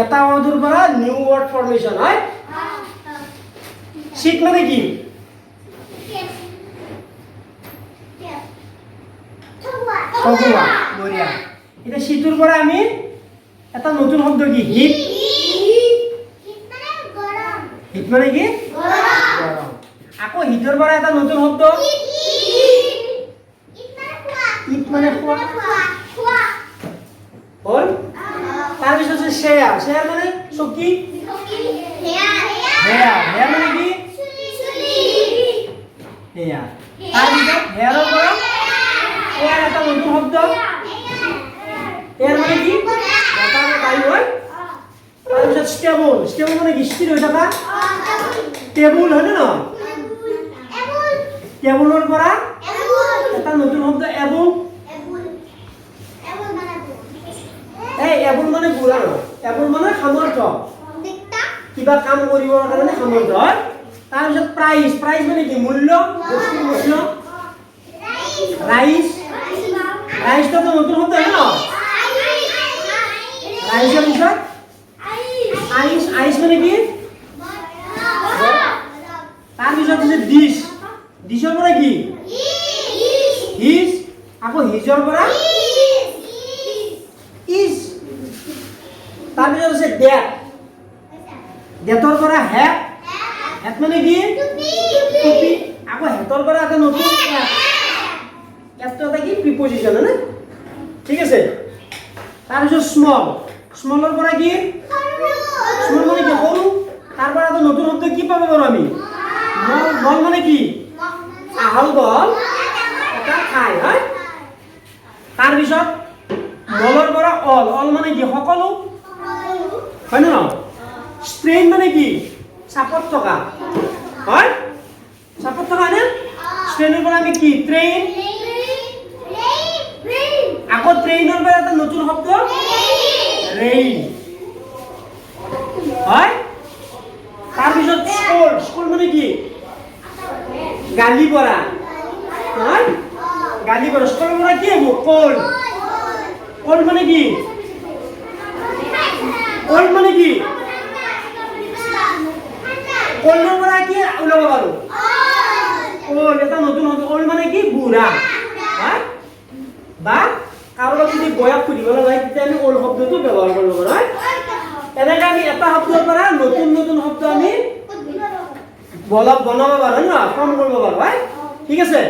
এটা ৱৰ্ডৰ পৰা new word formation হয়। চিট মানে কি? থগুৱা। বঢ়িয়া। এতিয়া চিটোৰ পৰা আমি এটা নতুন শব্দ কি? হিট। হিট মানে কি? গৰম। আকৌ হিটৰ পৰা এটা নতুন শব্দ। ইট মানে খোৱা। হ'ল। তাৰপিছত আছে চেয়াৰ। চেয়াৰ মানে চকী। হেয়াৰ। হেয়াৰ মানে কি? হেয়াৰ। তাৰপিছত হেয়াৰৰ পৰা এয়াৰ, এটা নতুন শব্দ। এয়াৰ মানে কি? বতাহ বা বায়ু হয়। তাৰপিছত ষ্টেবল। ষ্টেবল মানে কি? স্থিৰ হৈ থকা। টেবুল হয়নে নহয়? টেবুলৰ পৰা এটা নতুন শব্দ এবুল। এই এবুল মানে বুঢ়া নহয়, এবুল মানে সামৰ্থ্য, কিবা কাম কৰিবৰ কাৰণে সামৰ্থ্য হয়। তাৰপিছত প্ৰাইচ। প্ৰাইচ মানে কি? মূল্য, বস্তুৰ মূল্য। ৰাইচ। ৰাইচটো এটা নতুন শব্দ হয় ন? ৰাইচৰ পিছত আইচ। আইচ মানে কি? তাৰপিছত হৈছে ডিছ। ডিছৰ পৰা কি? His. আকৌ হিজৰ পৰা is. তাৰপিছত হৈছে ডেট। ডেটৰ পৰা হেট। হেট মানে কি? টুপি। আকৌ হেটৰ পৰা এটা নতুন এট। এটটো এটা কি? প্ৰিপজিশ্যন, হয়নে? ঠিক আছে। তাৰপিছত স্মল। স্মলৰ পৰা কি? স্মল মানে কি? সৰু। তাৰ পৰা এটা নতুন শব্দ কি পাব পাৰোঁ আমি? মল। মল মানে কি? আহল বহল এটা ঠাই হয়। তাৰপিছত মলৰ পৰা অল। অল মানে কি? সকলো, হয়নে নহয়? ষ্ট্ৰেইন মানে কি? চাপত থকা হয়। চাপত থকা হয়নে? ষ্ট্ৰেইনৰ পৰা আমি কি? ট্ৰেইন। আকৌ ট্ৰেইনৰ পৰা এটা নতুন শব্দ ৰেইন হয়। তাৰপিছত স্কল। স্কল মানে কি? গালি পৰা নহয়? গালি পৰা। স্কলৰ পৰা কি হ'ব? কল। কল মানে কি? কল মানে কি? কলৰ পৰা কি ওলাব পাৰো? অল, এটা নতুন শব্দ। অল মানে কি? বুঢ়া। হা, বা কাৰোবাক যদি বয়স সুধিব লগা হয়, তেতিয়া আমি অল শব্দটো ব্যৱহাৰ কৰিব পাৰোঁ, হয়। এনেকৈ আমি এটা শব্দৰ পৰা নতুন নতুন শব্দ আমি বনাব পাৰোঁ, হয় নহয়? ফৰ্ম কৰিব পাৰোঁ, হয়। ঠিক আছে।